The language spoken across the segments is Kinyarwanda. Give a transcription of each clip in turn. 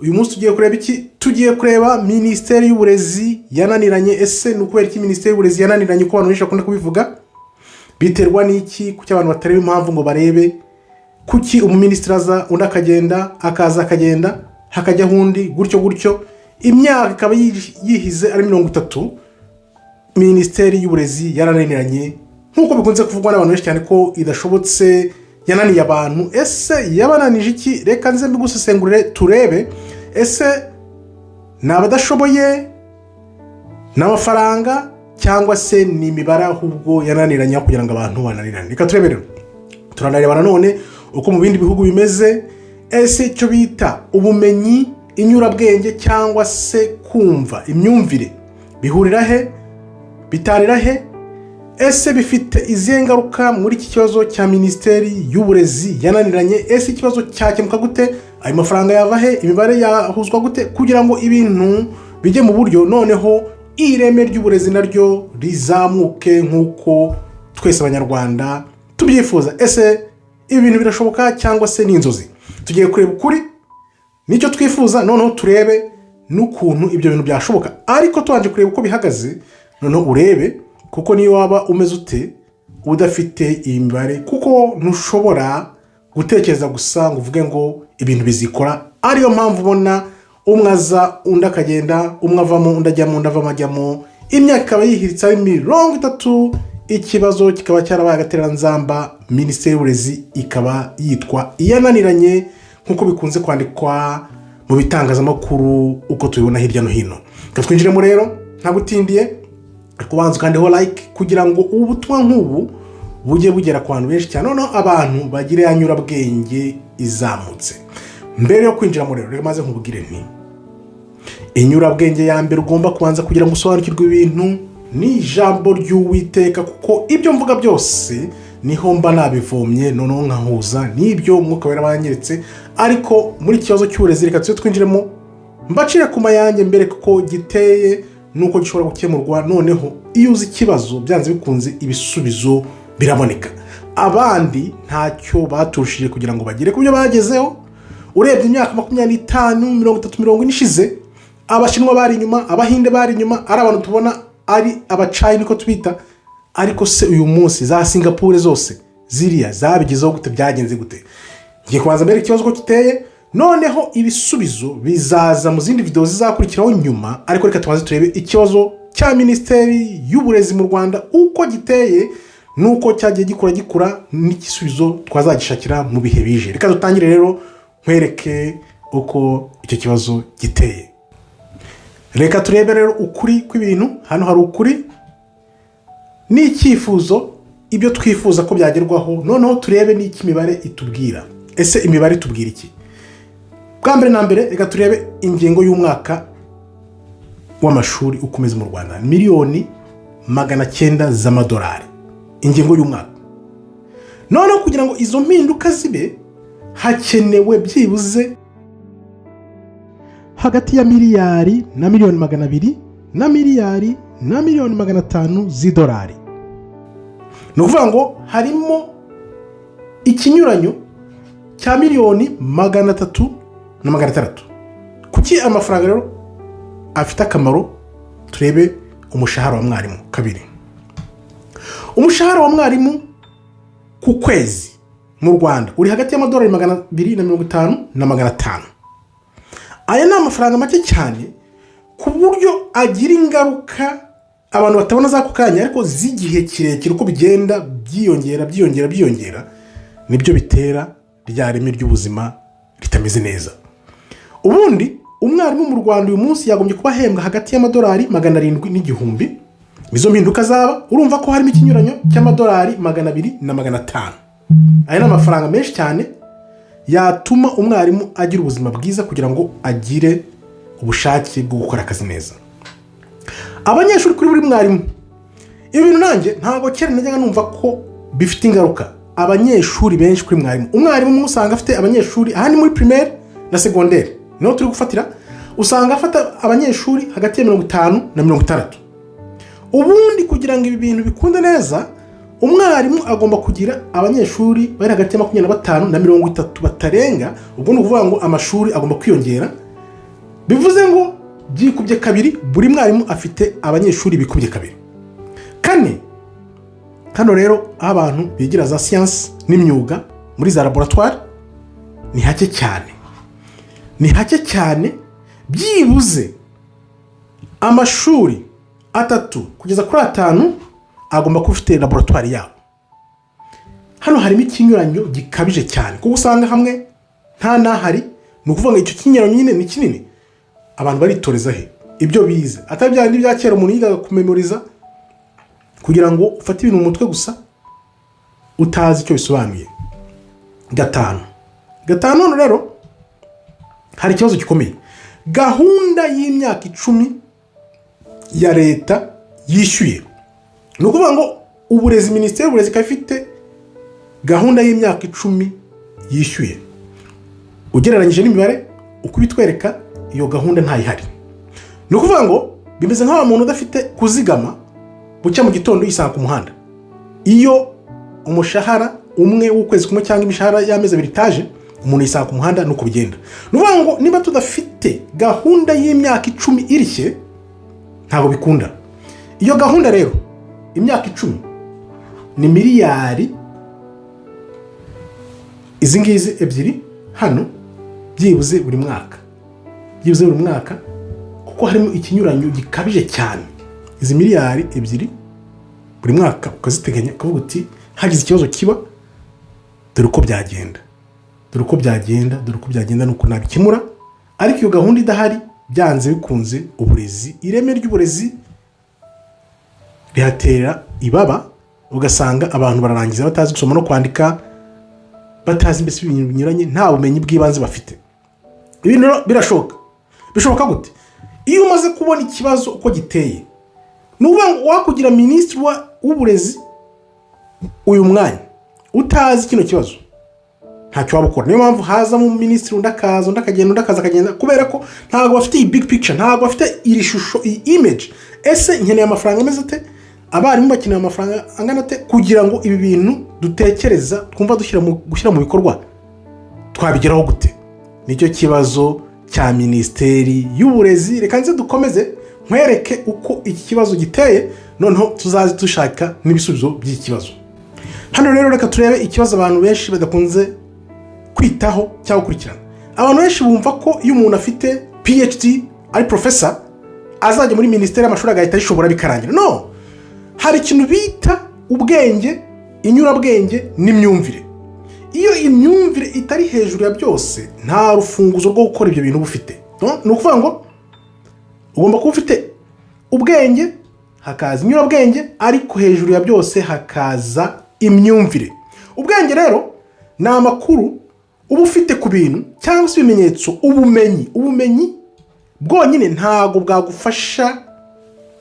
Uyu munsi tugiye kureba iki? Tugiye kureba Minisiteri y'Uburezi yananiranye. Ese ni ukubera iki Minisiteri y'Uburezi yananiranye, uko abantu benshi bakunda kubivuga? Biterwa n'iki? Kuki abantu batareba impamvu ngo barebe kuki umuminisitiri aza, undi akagenda, akaza akagenda, hakajyaho undi, gutyo gutyo, imyaka ikaba yihize ari 30, Minisiteri y'Uburezi yarananiranye, nk'uko bikunze kuvugwa n'abantu benshi cyane ko idashobotse, yananiye abantu. Ese yabananije iki? Reka nze mbigusesengurire turebe. Ese ni abadashoboye, ni amafaranga, cyangwa se ni imibare ahubwo yananiranye kugira ngo abantu bananirane? Reka turebe rero. Turanareba nanone uko mu bindi bihugu bimeze. Ese icyo bita ubumenyi, inyurabwenge cyangwa se kumva, imyumvire, bihurira he, bitarira he? Ese bifite izihe ngaruka muri iki kibazo cya Minisiteri y'Uburezi yananiranye? Ese ikibazo cyakemuka gute? Ayo mafaranga yava he? Imibare yahuzwa gute kugira ngo ibintu bijye mu buryo, noneho ireme ry'uburezi naryo rizamuke nk'uko twese Abanyarwanda tubyifuza? Ese ibi bintu birashoboka cyangwa se ni inzozi? Tugiye kureba ukuri nicyo twifuza, noneho turebe n'ukuntu ibyo bintu byashoboka, ariko tubanje kureba uko bihagaze. Noneho urebe, kuko niyo waba umeze ute udafite iyi mibare, kuko ntushobora gutekereza gusa ngo uvuge ngo ibintu bizikora. Ariyo mpamvu ubona umwe aza, undi akagenda, umwe avamo, undi ajyamo, undi avamo ajyamo, imyaka ikaba yihiritse ari 30, ikibazo kikaba cyarabaye agatereranzamba, Minisiteri y'Uburezi ikaba yitwa iyananiranye, nk'uko bikunze kwandikwa mu bitangazamakuru uko tubibona hirya no hino. Reka twinjiremo rero ntagutindiye. Kubanza ukandeho like kugira ngo ubutumwa nk'ubu bujye bugera ku bantu benshi cyane, noneho abantu bagire ya nyurabwenge izamutse. Mbere yo kwinjira rero, reka maze nkubwire nti inyurabwenge ya mbere ugomba kubanza kugira ngo usobanukirwe ibintu ni ijambo ry'Uwiteka, kuko ibyo mvuga byose niho mba nabivomye, noneho nkahuza n'ibyo Umwuka Wera banyeretse. Ariko muri iki kibazo cy'uburezi, reka tuze twinjiremo, mbacire ku mayange mbere kuko giteye nuko gishobora gukemurwa. Noneho iyo uzi ikibazo, byanze bikunze ibisubizo biraboneka. Abandi ntacyo baturushije kugira ngo bagere ku byo bagezeho. Urebye imyaka 25, 30, 40 ishize, Abashinwa bari inyuma, Abahinde bari inyuma, ari abantu tubona ari Abacayi niko tubita. Ariko se uyu munsi za Singapore zose ziriya zabigezeho gute? Byagenze gute? Ngiye kubanza mbere ikibazo uko giteye, noneho ibisubizo bizaza mu zindi videwo zizakurikiraho nyuma. Ariko reka tubanze turebe ikibazo cya Minisiteri y'Uburezi mu Rwanda uko giteye n'uko cyagiye gikura gikura, n'igisubizo twazagishakira mu bihe bije. Reka dutangire rero nkwereke uko icyo kibazo giteye. Reka turebe rero ukuri kw'ibintu. Hano hari ukuri n'icyifuzo, ibyo twifuza ko byagerwaho, noneho turebe n'icyo imibare itubwira. Ese imibare itubwira iki? Bwa mbere na mbere, reka turebe ingengo y'umwaka w'amashuri uko umeze mu Rwanda: miliyoni 900 z'amadolari, ingengo y'umwaka. Noneho kugira ngo izo mpinduka zibe, hakenewe byibuze hagati ya miliyari na miliyoni 200 na miliyari na miliyoni 500 z'idolari. Ni ukuvuga ngo harimo ikinyuranyo cya miliyoni 300 na 600. Kuki amafaranga rero afite akamaro? Turebe umushahara wa mwarimu. Kabiri, umushahara wa mwarimu ku kwezi mu Rwanda uri hagati y'amadolari 250 na 500. Aya ni amafaranga make cyane ku buryo agira ingaruka abantu batabona z'ako kanya, ariko z'igihe kirekire, uko bigenda byiyongera, byiyongera, byiyongera, nibyo bitera rya reme ry'ubuzima ritameze neza. Ubundi umwarimu mu Rwanda uyu munsi yagombye kuba ahembwa hagati y'amadolari 700 n'igihumbi. Izo mpinduka zaba, urumva ko harimo ikinyuranyo cy'amadolari 200 na 500. Aya ni amafaranga menshi cyane yatuma umwarimu agira ubuzima bwiza, kugira ngo agire ubushake bwo gukora akazi neza. Abanyeshuri kuri buri mwarimu, ibi bintu nanjye ntabwo kera najyaga numva ko bifite ingaruka. Abanyeshuri benshi kuri mwarimu, umwarimu umwe usanga afite abanyeshuri, aha ni muri primaire na secondaire niho turi gufatira, usanga afata abanyeshuri hagati ya 50 na 60. Ubundi kugira ngo ibi bintu bikunde neza, umwarimu agomba kugira abanyeshuri bari hagati ya 25 na 30 batarenga. Ubwo ni ukuvuga ngo amashuri agomba kwiyongera. Bivuze ngo byikubye kabiri, buri mwarimu afite abanyeshuri bikubye kabiri. Kane, hano rero aho abantu bigira za siyansi n'imyuga muri za laboratwari ni hake cyane, ni hake cyane. Byibuze amashuri 3 kugeza kuri 5 agomba kuba afite laboratwari yabo. Hano harimo ikinyuranyo gikabije cyane, kuko usanga hamwe nta n'ahari. Ni ukuvuga ngo icyo kinyuranyo nyine ni kinini. Abantu baritoreza he ibyo bize? Atari bya bindi bya kera umuntu yigaga kumemoriza kugira ngo ufate ibintu mu mutwe gusa utazi icyo bisobanuye. Gatanu, hano rero hari ikibazo gikomeye. Gahunda y'imyaka 10 ya leta yishyuye, ni ukuvuga ngo uburezi, minisiteri y'uburezi ikaba ifite gahunda y'imyaka 10 yishyuye. Ugereranyije n'imibare uko ibitwereka, iyo gahunda ntayihari. Ni ukuvuga ngo bimeze nk'aho muntu udafite kuzigama bucya mu gitondo yisanga ku muhanda. Iyo umushahara umwe w'ukwezi kumwe cyangwa imishahara y'amezi 2 itaje, umuntu yisanga ku muhanda, nuko bigenda. Ni ukuvuga ngo niba tudafite gahunda y'imyaka 10 irishye, ntabwo bikunda. Iyo gahunda rero imyaka 10 ni miliyari izi ngizi 2 hano byibuze buri mwaka, byibuze buri mwaka, kuko harimo ikinyuranyo gikabije cyane. Izi miliyari 2 buri mwaka ukaziteganya, ukavuga uti hagize ikibazo kiba, dore uko byagenda, dore uko byagenda, dore uko byagenda, nuko nabikemura. Ariko iyo gahunda idahari, byanze bikunze uburezi, ireme ry'uburezi rihatera ibaba, ugasanga abantu bararangiza batazi gusoma no kwandika, batazi mbese ibintu binyuranye, nta bumenyi bw'ibanze bafite. Ibintu birashoboka. Bishoboka gute? Iyo umaze kubona ikibazo uko giteye, ni ukuvuga ngo wakugira minisitiri w'uburezi uyu mwanya utazi kino kibazo, ntacyo waba ukora. Niyo mpamvu hazamo minisitiri, undi akaza, undi akagenda, undi akaza akagenda, kubera ko ntabwo bafite iyi big picture, ntabwo bafite iri shusho, iyi image. Ese nkeneye amafaranga ameze ate? Abarimu bakeneye amafaranga angana ate kugira ngo ibi bintu dutekereza twumva gushyira mu bikorwa twabigeraho gute? Nicyo kibazo cya minisiteri y'uburezi. Reka nze dukomeze nkwereke uko iki kibazo giteye, noneho tuzaze dushaka n'ibisubizo by'iki kibazo. Hano rero reka turebe ikibazo abantu benshi badakunze kwitaho cyangwa gukurikirana. Abantu benshi bumva ko iyo umuntu afite PhD ari professor azajya muri minisiteri y'amashuri agahita ayishobora bikarangira. No, hari ikintu bita ubwenge, inyurabwenge n'imyumvire. Iyo imyumvire itari hejuru ya byose, nta rufunguzo rwo gukora ibyo bintu ufite. Ni ukuvuga ngo ugomba kuba ufite ubwenge, hakaza inyurabwenge, ariko hejuru ya byose hakaza imyumvire. Ubwenge rero ni amakuru uba ufite ku bintu cyangwa se ibimenyetso, ubumenyi. Ubumenyi bwonyine ntabwo bwagufasha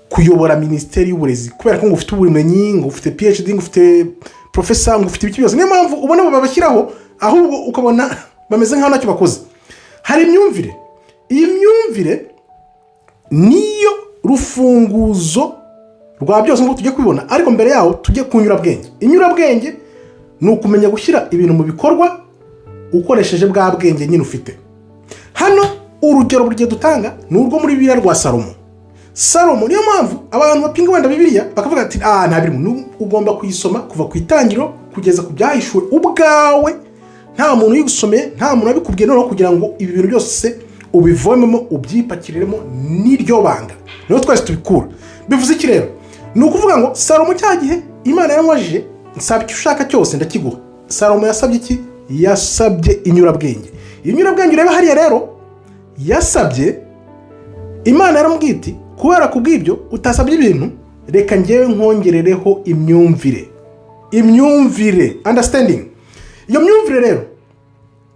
kuyobora minisiteri y'uburezi, kubera ko ngo ufite ubumenyi, ngo ufite PhD, ngo ufite professor, ngo ufite ibiki byose. Niyo mpamvu ubona babashyiraho, ahubwo ukabona bameze nk'aho ntacyo bakoze. Hari imyumvire. Iyi myumvire niyo rufunguzo rwa byose nk'uko tujye kubibona, ariko mbere yaho tujye ku nyurabwenge. Inyurabwenge ni ukumenya gushyira ibintu mu bikorwa ukoresheje bwa bwenge nyine ufite. Hano urugero buri gihe dutanga ni urwo muri Bibiliya rwa Salomo. Salomo, niyo mpamvu abantu bapinga wenda Bibiliya bakavuga ati nta birimo. Ugomba kuyisoma kuva ku itangiriro kugeza ku byahishuwe ubwawe, nta muntu uyigusomeye, nta muntu wabikubwiye, noneho kugira ngo ibi bintu byose ubivomemo, ubyipakiriremo, n'iryo banga niho twese tubikura. Bivuze iki rero? Ni ukuvuga ngo Salomo cya gihe Imana yaramubajije, nsaba icyo ushaka cyose ndakiguha. Salomo yasabye iki? Yasabye inyurabwenge. Inyurabwenge ureba hariya rero yasabye, Imana yaramubwiye iti kubera kubw'ibyo utasabye ibintu, reka njyewe nkongerereho imyumvire. Imyumvire, understanding. Iyo myumvire rero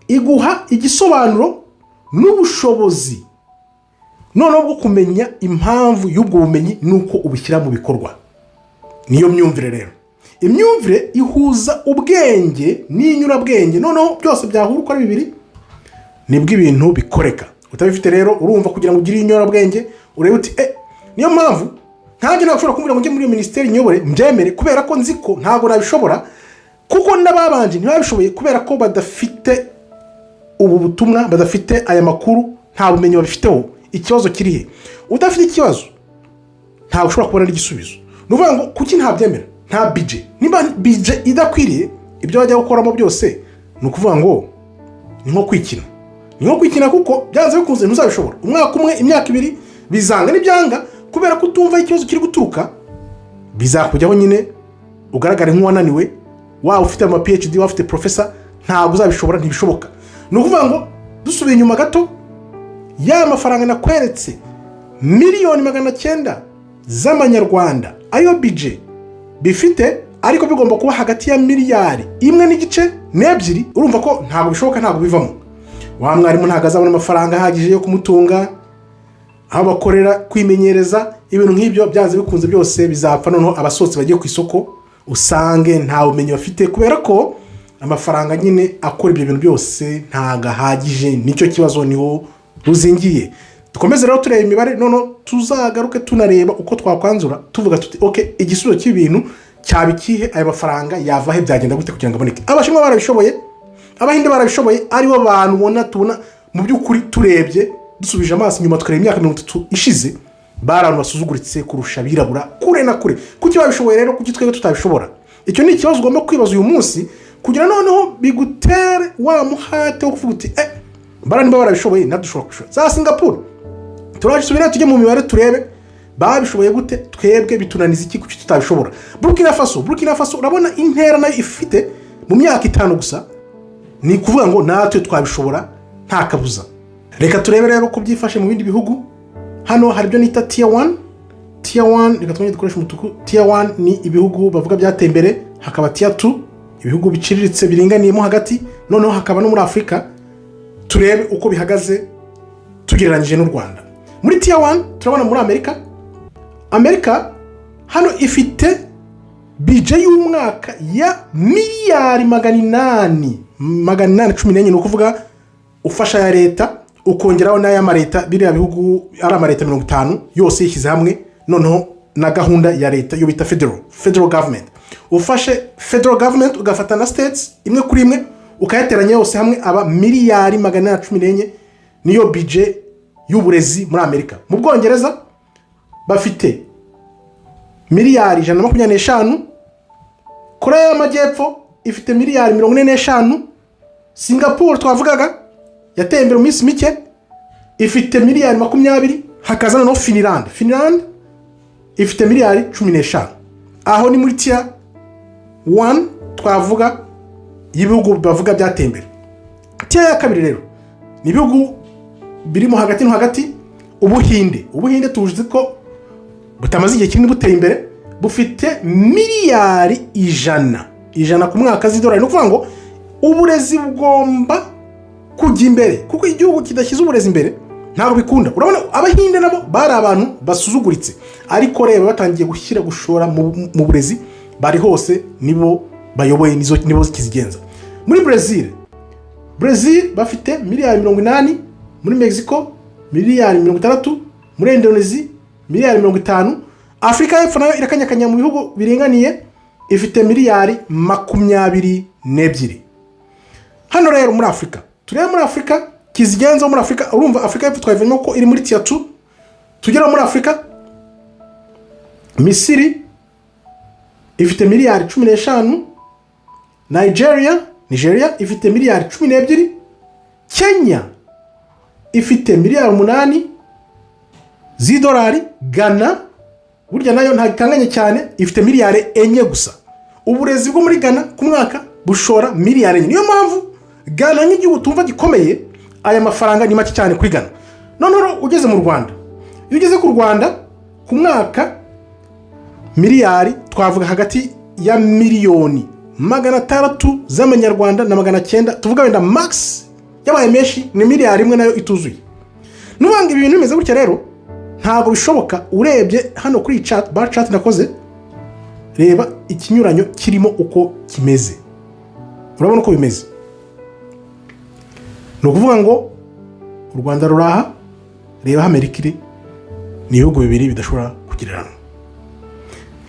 iguha igisobanuro n'ubushobozi noneho bwo kumenya impamvu y'ubwo bumenyi nuko ubishyira mu bikorwa. Niyo myumvire rero. Imyumvire ihuza ubwenge n'inyurabwenge, noneho byose byahura uko ari bibiri, nibwo ibintu bikoreka. Utabifite rero urumva kugira ngo ugire inyurabwenge urebe uti niyo mpamvu ntange ntabwo ushobora kumbwira ngo njye muri iyo minisiteri nyobore mbyemere, kubera ko nzi ko ntabwo nabishobora, kuko n'ababanje ntibabishoboye kubera ko badafite ubu butumwa, badafite aya makuru, nta bumenyi babifiteho. Ikibazo kiri he? Udafite ikibazo ntabwo ushobora kubona n'igisubizo. Ni ukuvuga ngo kuki ntabyemera? Nta budget. Niba budget idakwiriye, ibyo bajya gukoramo byose ni ukuvuga ngo ni nko kwikina, ni nko kwikina, kuko byanze bikunze ntuzabishobora. Umwaka umwe, imyaka 2, bizanga. N'ibyanga kubera ko utumva ikibazo kiri guturuka, bizakujyaho nyine ugaragare nk'uwananiwe. Waba ufite ama PhD, waba ufite professor, ntabwo uzabishobora, ntibishoboka. Ni ukuvuga ngo dusubiye inyuma gato, ya mafaranga nakweretse, 900 miliyoni z'amanyarwanda, ayo budget bifite, ariko bigomba kuba hagati ya miliyari 1.5 n'ebyiri. Urumva ko ntabwo bishoboka, ntabwo bivamo. Wa mwarimu ntabwo azabona amafaranga ahagije yo kumutunga, aho bakorera kwimenyereza, ibintu nk'ibyo. Byanze bikunze byose bizapfa. Noneho abasohotse bagiye ku isoko, usange nta bumenyi bafite, kubera ko amafaranga nyine akora ibyo bintu byose ntabwo ahagije. Nicyo kibazo, niho ruzingiye. Dukomeze rero tureba imibare, noneho tuzagaruke tunareba uko twakwanzura, tuvuga tuti: "OK, igisubizo cy'ibintu cyaba ikihe? Aya mafaranga yava he? Byagenda gute kugira ngo aboneke?" Abashinwa barabishoboye, Abahinde barabishoboye, aribo bantu ubona tubona mu by'ukuri. Turebye, dusubije amaso inyuma, tukareba imyaka 30 ishize, bari abantu basuzuguritse kurusha abirabura kure na kure. Kuki babishoboye rero? Kuki twebwe tutabishobora? Icyo ni ikibazo ugomba kwibaza uyu munsi, kugira noneho bigutere wa muhate wo kuvuga uti: "Bara niba barabishoboye, natwe dushobora kubishobora." Za Singapuru, turaje tujye mu mibare turebe babishoboye gute, twebwe bitunaniza iki? Kuki tutabishobora? Burkina Faso, Burkina Faso, urabona intera nayo ifite mu myaka 5 gusa. Ni ukuvuga ngo natwe twabishobora nta kabuza. Reka turebe rero uko byifashe mu bindi bihugu. Hano hari ibyo nita tier 1. Tier 1, reka twongere dukoreshe umutuku. Tier 1 ni ibihugu bavuga byateye imbere, hakaba tier 2, ibihugu biciriritse biringaniyemo hagati, noneho hakaba no muri Afurika. Turebe uko bihagaze tugereranyije n'u Rwanda. Muri tier 1 turabona muri Amerika. Amerika hano ifite budget y'umwaka ya miliyari 800, 814. Ni ukuvuga ufasha ya leta ukongeraho n'ay'amaleta, biriya bihugu ari amaleta 50 yose yishyize hamwe, noneho na gahunda ya leta yo bita federal government. Ufashe federal government, ugafata na states imwe kuri imwe, ukayateranya yose hamwe, aba miliyari 814. Niyo budget y'uburezi muri Amerika. Mu Bwongereza bafite miliyari 125. Korea y'Amajyepfo ifite miliyari 45. Singapuru twavugaga yateye imbere mu minsi mike, ifite miliyari 20. Hakaza noneho Finland. Finland ifite miliyari 15. Aho ni muri tier 1 twavuga y'ibihugu bavuga byateye imbere. Tier ya kabiri rero ni ibihugu birimo hagati no hagati. Ubuhinde, Ubuhinde tuzi ko butamaze igihe kinini buteye imbere, bufite miliyari 100, 100 ku mwaka z'idolari. Ni ukuvuga ngo uburezi bugomba kujya imbere, kuko igihugu kidashyize uburezi imbere ntabwo bikunda. Urabona Abahinde nabo bari abantu basuzuguritse, ariko reba batangiye gushyira, gushora mu burezi, bari hose, nibo bayoboye, nibo kizigenza. Muri Brezil, Brezil bafite miliyari 80. Muri Mexico miliyari 60. Muri Indonesia miliyari 50. Afurika y'Epfo nayo irakanyakanya mu bihugu biringaniye, ifite miliyari 22. Hano rero muri Afurika, turebe muri Afurika kizigenza. Muri Afurika, urumva Afurika y'Epfo twayivamo ko iri muri tier 2. Tugera muri Afurika, Misiri ifite miliyari 15. Nigeria, Nigeria ifite miliyari 12. Kenya ifite miliyari 8 z'idolari. Ghana burya nayo ntabwo ikanganye cyane, ifite miliyari 4 gusa. Uburezi bwo muri Ghana ku mwaka bushora miliyari 4. Niyo mpamvu Ghana nk'igihugu tumva gikomeye, aya mafaranga ni make cyane kuri Ghana. Noneho ugeze mu Rwanda, iyo ugeze ku Rwanda ku mwaka, miliyari twavuga hagati ya miliyoni 600 z'amanyarwanda na 900, tuvuga wenda max yabaye menshi ni miliyari 1 nayo ituzuye. Nuvuga ngo ibi bintu bimeze gutya rero ntabwo bishoboka. Urebye hano kuri iyi chart, bar chart nakoze, reba ikinyuranyo kirimo uko kimeze. Urabona uko bimeze. Ni ukuvuga ngo u Rwanda ruraha, reba aho Amerika iri, ni ibihugu bibiri bidashobora kugereranywa.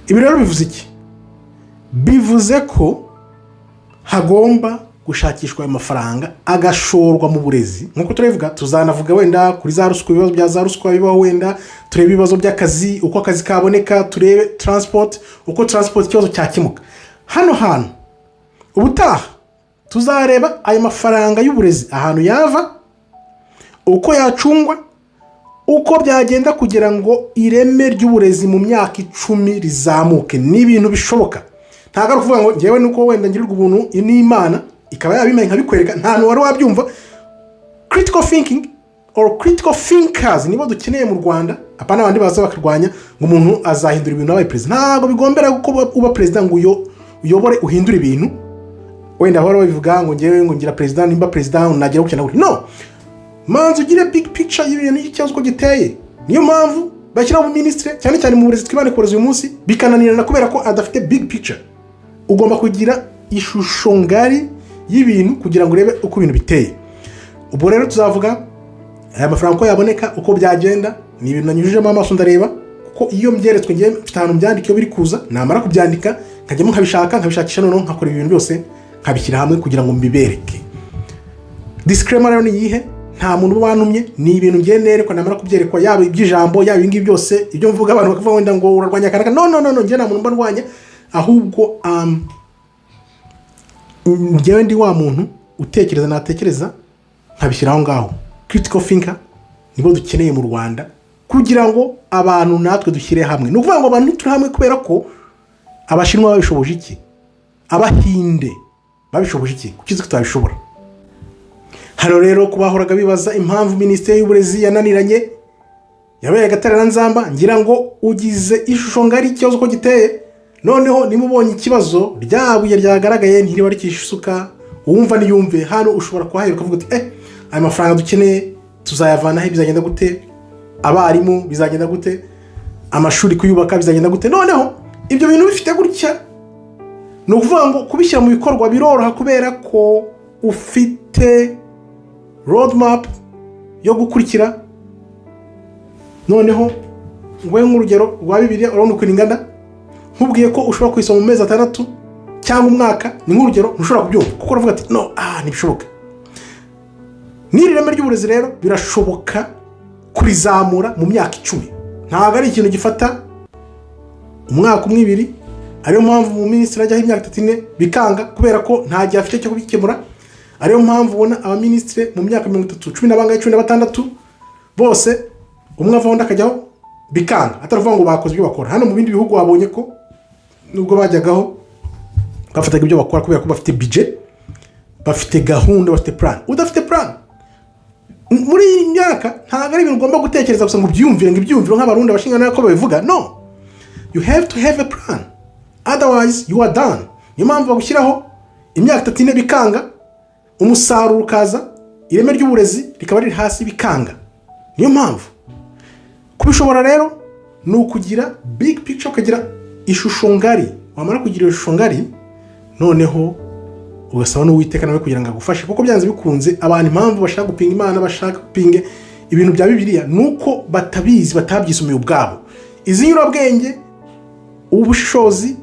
Ibi rero bivuze iki? Bivuze ko hagomba gushyirwamo imbaraga. Gushakishwa ayo mafaranga agashorwa mu burezi. Nk'uko turabivuga, tuzanavuga wenda kuri za ruswa, ibibazo bya za ruswa bibaho, wenda turebe ibibazo by'akazi, uko akazi kaboneka, turebe transport, uko transport ikibazo cyakemuka. Hano hantu ubutaha tuzareba ayo mafaranga y'uburezi ahantu yava, uko yacungwa, uko byagenda kugira ngo ireme ry'uburezi mu myaka 10 rizamuke. Ni ibintu bishoboka, ntabwo ari ukuvuga ngo ngewe nuko wenda ngirirwa ubuntu n'Imana ikaba yabimenye nkabikwereka, nta hantu wari wabyumva. Critical thinking or critical thinkers nibo dukeneye mu Rwanda, apana abandi baza bakarwanya ngo umuntu azahindura ibintu abaye perezida. Ntabwo bigombera ko uba perezida ngo uyobore uhindure ibintu. Wenda bahora babivuga ngo ngewe ngo ngira perezida, nimba perezida nagira gutya na gutya. No manza ugire big picture y'ibintu, y'ikibazo uko giteye. Niyo mpamvu bashyiraho minisitiri, cyane cyane mu burezi, twibande ku burezi uyu munsi, bikananirana kubera ko adafite big picture. Ugomba kugira ishusho ngari y'ibintu kugira ngo urebe uko ibintu biteye. Ubwo rero tuzavuga aya mafaranga uko yaboneka, uko byagenda. Ni ibintu nanyujijemo amaso ndareba, kuko iyo mbyeretswe ngewe mfite ahantu mbyandika, iyo biri kuza namara kubyandika nkajyamo nkabishaka, nkabishakisha, noneho nkakora ibintu byose nkabishyira hamwe kugira ngo mbibereke. Disclaimer rero ni iyihe? Nta muntu uba wantumye, ni ibintu ngiye nerekwa, namara kubyerekwa, yaba iby'ijambo, yaba ibingibi byose, ibyo mvuga abantu bakavuga wenda ngo urarwanya kanaka. No, no, no, no, njye nta muntu mba ndwanya, ahubwo njyewe ndi wa muntu utekereza, natekereza nkabishyira aho ngaho. Critical thinker nibo dukeneye mu Rwanda kugira ngo abantu natwe dushyire hamwe. Ni ukuvuga ngo abantu ntituri hamwe kubera ko Abashinwa babishoboje iki, Abahinde babishoboje iki, kuki twe tutabishobora? Hano rero ku bahoraga bibaza impamvu Minisiteri y'Uburezi yananiranye, yabaye agatereranzamba, ngira ngo ugize ishusho ngari ikibazo uko giteye. Noneho niba ubonye ikibazo, rya buye ryagaragaye ntiriba rikisha isuka, uwumva niyumve. Hano ushobora kuhahera ukavuga uti: "Aya mafaranga dukeneye tuzayavana he? Bizagenda gute? Abarimu bizagenda gute? Amashuri kuyubaka bizagenda gute?" Noneho ibyo bintu bifite gutya, ni ukuvuga ngo kubishyira mu bikorwa biroroha kubera ko ufite roadmap yo gukurikira. Noneho nguhe nk'urugero rwa Bibiliya, urabona ukuntu ingana. Nkubwiye ko ushobora kuyisoma mu mezi 6 cyangwa umwaka, ni nk'urugero, ntushobora kubyumva kuko uravuga ati: "No, ntibishoboka." N'iri reme ry'uburezi rero birashoboka kurizamura mu myaka 10, ntabwo ari ikintu gifata umwaka umwe, ibiri. Ariyo mpamvu mu minisitiri ajyaho imyaka 3, 4 bikanga, kubera ko nta gihe afite cyo kubikemura. Ariyo mpamvu ubona abaminisitiri mu myaka 30, cumi na bangahe, 16 bose, umwe avaho undi akajyaho, bikanga, atari ukuvuga ngo bakoze ibyo bakora. Hano mu bindi bihugu wabonye ko nubwo bajyagaho bafataga ibyo bakora, kubera ko bafite budget, bafite gahunda, bafite plan. Udafite plan muri iyi myaka, ntabwo ari ibintu ugomba gutekereza gusa ngo ubyiyumvire, ngo ibyiyumviro nk'Abarundi abashinga ko babivuga. No, you have to have a plan, otherwise you are done. Niyo mpamvu bagushyiraho imyaka 3, 4 bikanga, umusaruro ukaza, ireme ry'uburezi rikaba riri hasi, bikanga. Niyo mpamvu kubishobora rero ni ukugira big picture, ukagira ishusho ngari. Wamara kugira ishusho ngari, noneho ugasaba n'Uwiteka nawe kugira ngo agufashe, kuko byanze bikunze abantu impamvu bashaka gupinga Imana, bashaka gupinga ibintu bya Bibiliya, ni uko batabizi, batabyisomeye ubwabo. Izi nyurabwenge, ubushishozi,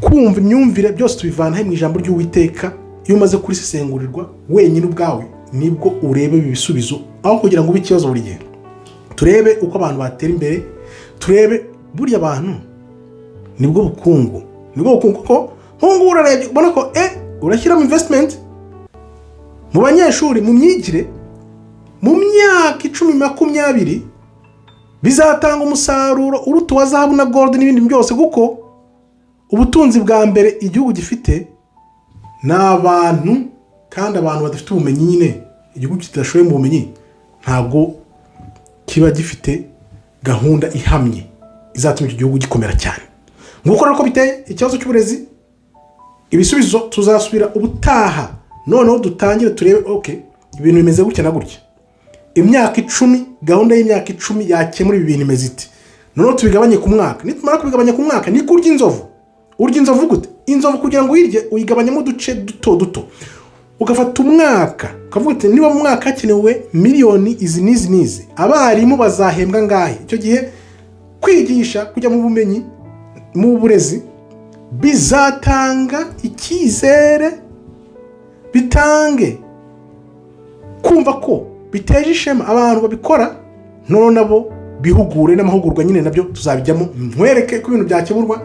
kumva, imyumvire, byose tubivana mu ijambo ry'Uwiteka. Iyo umaze kurisesengurirwa wenyine ubwawe, nibwo ureba ibi bisubizo, aho kugira ngo ube ikibazo buri gihe. Turebe uko abantu batera imbere, turebe burya abantu nibwo bukungu, nibwo bukungu, kuko nk'ubu ngubu urarebye ubona ko urashyiramo investment mu banyeshuri, mu myigire, mu myaka 10, 20 bizatanga umusaruro uruta uwa zahabu na gold n'ibindi byose, kuko ubutunzi bwa mbere igihugu gifite ni abantu, kandi abantu badafite ubumenyi nyine, igihugu kidashoboye mu bumenyi ntabwo kiba gifite gahunda ihamye izatuma icyo gihugu gikomera cyane. Nguko rero ko biteye ikibazo cy'uburezi. Ibisubizo tuzasubira ubutaha, noneho dutangire turebe: ok, ibintu bimeze gutya na gutya, imyaka 10, gahunda y'imyaka 10 yakemura ibi bintu imeze iti? Noneho tubigabanye ku mwaka. Nitumara kubigabanya ku mwaka, ni kurya inzovu. Urya inzovu gute? Inzovu kugira ngo uyirye uyigabanyamo uduce duto duto, ugafata umwaka ukavuga uti: "Niba mu mwaka hakenewe miliyoni izi n'izi n'izi, abarimu bazahembwa ngahe?" Icyo gihe kwigisha, kujya mu bumenyi, mu burezi, bizatanga icyizere. Bitange kumva ko biteje ishema abantu babikora, noneho nabo bihugure n'amahugurwa nyine nabyo tuzabijyamo, nkwereke ko ibintu byakemurwa,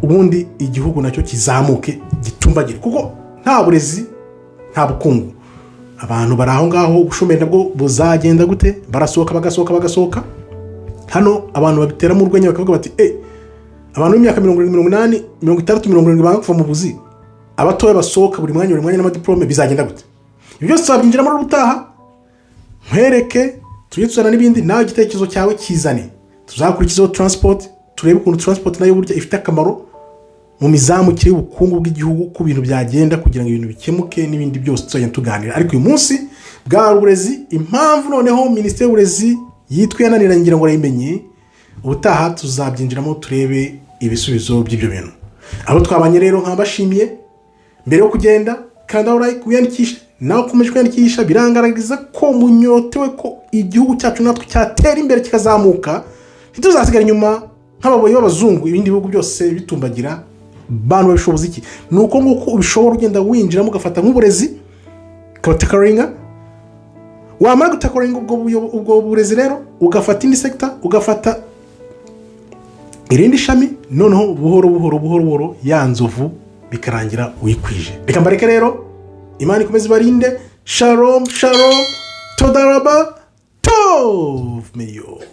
ubundi igihugu nacyo kizamuke gitumbagire, kuko nta burezi nta bukungu. Abantu bari aho ngaho, ubushomeri nabwo buzagenda gute? Barasohoka, bagasohoka, bagasohoka. Hano abantu babiteramo urwenya bakavuga bati: "Abantu b'imyaka 70, 80, 60, 70 banga kuva mu buzi, abatoya basohoka buri mwanya, buri mwanya n'amadiporome, bizagenda gute?" Ibyo byose tuzabyinjiramo ubutaha, nkwereke, tujye tuzana n'ibindi. Nawe igitekerezo cyawe kizane, tuzakurikizaho transport, turebe ukuntu transport nayo burya ifite akamaro mu mizamukire y'ubukungu bw'igihugu, ku bintu byagenda kugira ngo ibintu bikemuke, n'ibindi byose tuzajya tuganira. Ariko uyu munsi bwari uburezi, impamvu noneho Minisiteri y'Uburezi yitwa yananiranye, ngira ngo urayimenye. Ubutaha tuzabyinjiramo turebe ibisubizo by'ibyo bintu. Abo twabanye rero nkabashimiye. Mbere yo kugenda, kanda like, wiyandikishe. Nawe ukomeje kwiyandikisha, birangaragaza ko munyotewe ko igihugu cyacu natwe cyatera imbere, kikazamuka, ntituzasigare inyuma nk'ababoyi b'abazungu, ibindi bihugu byose bitumbagira. Bantu babishoboza iki? Ni uko nguko ubishobora, ugenda winjiramo, ugafata nk'uburezi ukabatacklinga. Wamara gutacklinga ubwo burezi rero, ugafata indi sector, ugafata irindi shami, noneho buhoro buhoro buhoro buhoro ya nzovu bikarangira uyikwije. Reka mbareke rero, Imana ikomeze ibarinde. Shalom shalom, toda raba, tov meyod.